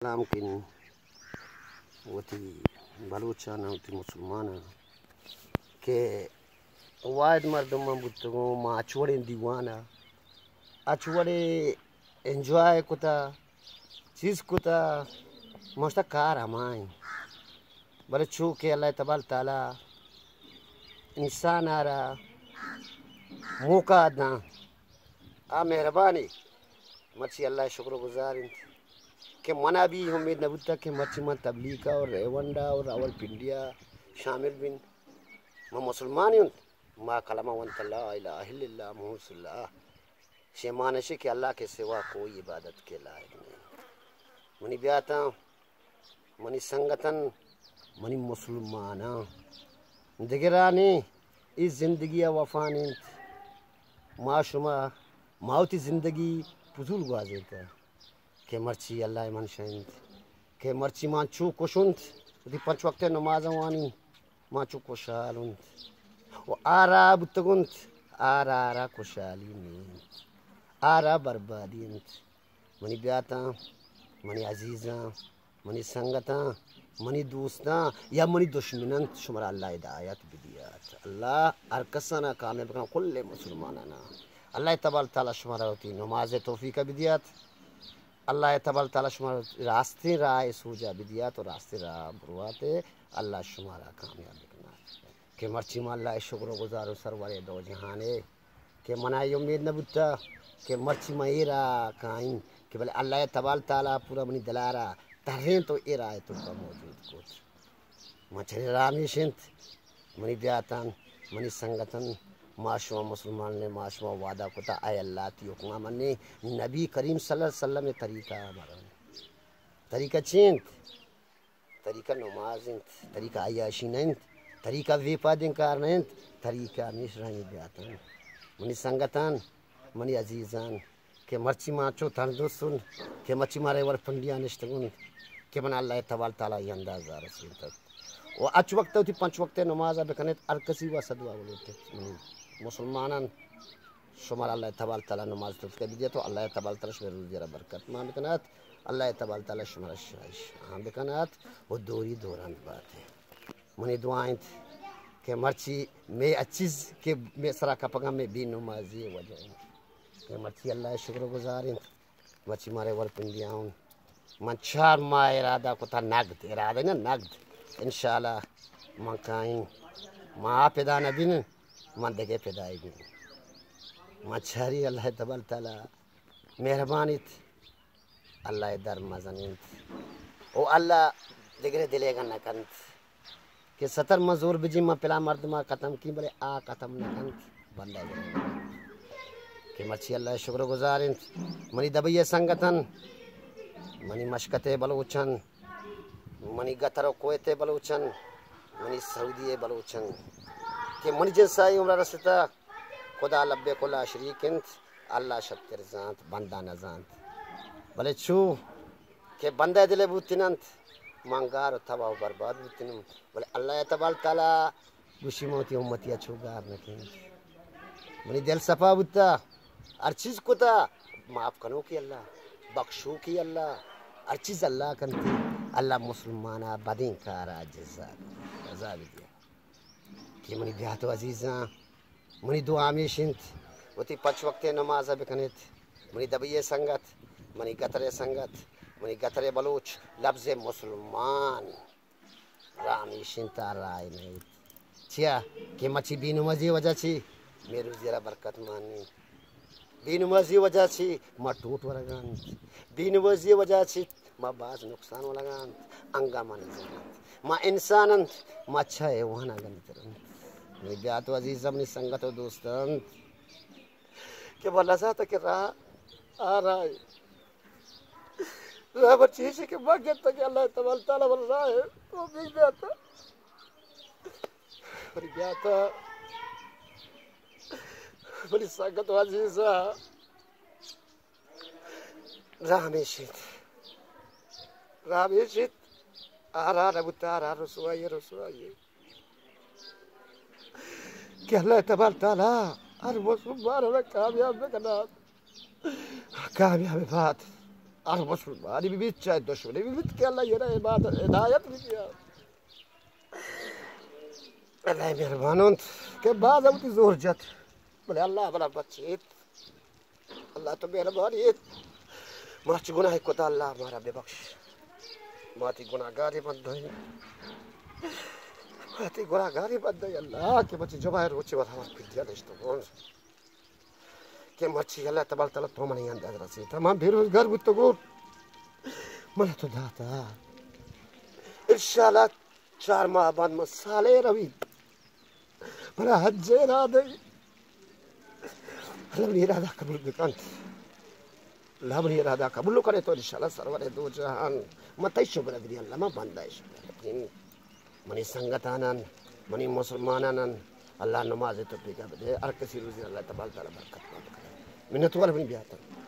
سلام کن وتی بلوچاں، وتی مسلماناں کہ واحد مردم من بوتگوں، ما اچ وڑیں دیوان ءَ اچ وڑے انجوائے کتا، چیز کتا، مشتا کار ہما ایں۔ بلے چو کہ اللہ تبارک تعالی انسان ءَ را موقع داں، آ مہربانی۔ مرچی اللہ ءِ شکر ءُ گزار انت کہ منا بھی اے امید نہ بوتا کہ مرچی من تبلیغ ءَ اور ریونڈ ءَ اور راولپنڈی ءَ شامل بین۔ من مسلمانے انت، ما کلمہ ونت، لا الہ الا اللہ محمد رسول اللہ۔ شے معنی شے کہ اللہ کے سوا کوئی عبادت کے لائق نہیں۔ منی بیاتاں، منی سنگتاں، منی مسلماناں، دگرانی اے زندگی ءَ وفا نہ انت۔ ما شما، ما وتی زندگی فضول گوازینتہ کہ مرچی اللہ ءِ منشا انت، کہ مرچی ما چو خوش انت، وتی پنچ وقت نماز وانی، ما چو خوشحال انت۔ و آ را بوتگ انت، آ را، آ را خوشحالی نہ انت، آ را بربادی انت۔ منی بیاتاں، منی عزیزاں، منی سنگتاں، منی دوستاں یا منی دشمن انت، شمارا اللہ ہدایت بدیات۔ اللہ ہر کسانا کامیاب کناں، کل مسلمانانا۔ اللہ تبارک تعالی شمارا وتی نماز توفیق بدیات۔ اللہ تبارک تعالی شمارا راستیں راہ سوجا بدیات و راستیں راہ بروات۔ اللہ شمارا کامیاب بکنات۔ کہ مرچی ما اللہ شکر و گزار و سرور دو جہانے کہ منا اے امید نہ بوتا کہ مرچی ما اے راہ کائیں کہ بلے اللہ تبارک تعالی پورا منی دلارا ترینت و اے راہ توکا موجود کت۔ ما چرے راہ ہمیش انت، منی بیاتان، منی سنگتن، ما شما مسلمان نے، ما شما وعدہ کتا، اے اللہ تی حکمہ منی، نبی کریم صلی اللہ علیہ وسلم طریقہ مرن۔ طریقہ چی انت؟ طریقہ نماز انت، طریقہ عیاشی نہ انت، طریقہ ویپادیں کار نہ انت، طریقہ ہمیش رنگ بیاتن۔ منی سنگتان، منی عزیزان، کہ مرچی ما چو تندرست انت، کہ مرچی ما ریوڑ پنڈیا نشتگ انت، کہ من اللہ تبارک تعالی ای اندازہ رسینتگ۔ و اچ وقت وتی پنچ وقت نماز بکنیت، ہر کسی واسطہ دعا بلوٹیت۔ منی مسلمانان، شمارا اللہ تبارک تعالی نماز توفیق بدیت و اللہ تبارک تعالی شمے روزی را برکت مان بکنات۔ اللہ تبارک تعالی شمارا شاش ہم بکنات و دوری دوران بات۔ منی دعا انت کہ مرچی مے اچیز کہ مے سرا کپگا مے بے نمازی وجہ انت۔ کہ مرچی اللہ شکر گزار انت۔ مرچی مارے ورپنڈی آؤں۔ من چار ماہ ارادہ کتا نقد، ارادہ نہ نقد۔ انشاءاللہ من کائیں۔ ما آ پدا نہ بین، من دگہ پدا بین۔ من چاری اللہ تبارک تعالی مہربان ایت۔ اللہ در مزن انت۔ او اللہ دگرے دلیگا نہ کنت۔ کہ ستر من زور بجی من پلان مردما ختم کی، بلے آ ختم نہ کنت، بندہ گرے۔ کہ مرچی اللہ شکر گزار انت، منی دبئی سنگتن، منی مشکت بلوچن، منی قطر و کویت بلوچن، منی سعودی بلوچن، کہ منی جنسائی عمرہ رستا، خدا لبیک و لا شریک انت، اللہ شتر زانت، بندہ نہ زانت۔ بلے چو کہ بندہ دل بوتن انت، من گار و تباہ و برباد بوتن انت۔ بلے اللہ تبارک تعالی گوشی من وتی امتی چو گار نہ کنت۔ منی دل صفا بوتا، ہر چیز کتا، معاف کنوکی اللہ، بخشوکی اللہ، ہر چیز اللہ کنتی۔ اللہ مسلمانا بدیں کارا جزا، جزا بدیا۔ کہ منی بیات و عزیزاں، منی دعا ہمیش انت، وتی پنچ وقت نماز بکنیت۔ منی دبئی سنگت، منی گتر سنگت، منی گتر بلوچ، لفظ مسلمان را ہمیش انت، آ راہ نیت۔ چیا کہ مچی بے نمازی وجہ چی مے روزی را برکت مانی۔ بے نمازی وجہ چی ما ٹوٹ ورگا انت۔ بے نمازی وجہ چی ما باز نقصان ولگا انت۔ انگا ما نزانت۔ ما انسان انت، ما چہ حیوانا گندتر انت۔ منی بیات و عزیز، منی سنگت و دوست انت کہ ما نزانت کہ راہ آ راہ، راہ بر چیز کہ ما گندتا کہ اللہ تبارک تعالی بر راہ توفیق دیتا۔ منی بیات، منی سنگت و عزیز، راہ ہمیش انت۔ راہ ہمیش انت۔ آ راہ نہ بوتا، آ راہ رسوائی، رسوائی۔ کہ اللہ تبارک تعالی ہر مسلمان را کامیاب بکنات۔ کامیاب بات۔ ہر مسلمانی بہ بیت، چاہے دشمنی بہ بیت، کہ اللہ ءَ را عبادت ہدایت بہ دیا۔ اللہ مہربان انت کہ باز وتی زور جت، بلے اللہ منا بچیت۔ اللہ تو مہربانی ایت، ما چہ گناہ کتا، اللہ مارا ببخش۔ ما تی گناہگاری بندہ ایں، ما تی گناہگاری بندہ ایں اللہ، کہ بچی جمعہ روچے وت ہمر پیدیا نشتگون۔ کہ مرچی اللہ تبارک تعالیٰ تو منی انداز رسیت۔ من بے روزگار بوتگوں، من تو داتا۔ انشاءاللہ چار ماہ بعد من سالے روی۔ منا حج ارادہ۔ اللہ منی ارادہ قبول بکنت۔ اللہ منی ارادہ قبول کرے تو انشاءاللہ سرور دو جہان۔ من تئی شکر گزاری اللہ، من بندہ شکر گزاری۔ منی سنگتانان، منی مسلمانانان، اللہ نماز توفیق بدے، ہر کسی روزی اللہ تبارک تعالیٰ برکت بند کرے۔ منت وار منی بیاتن۔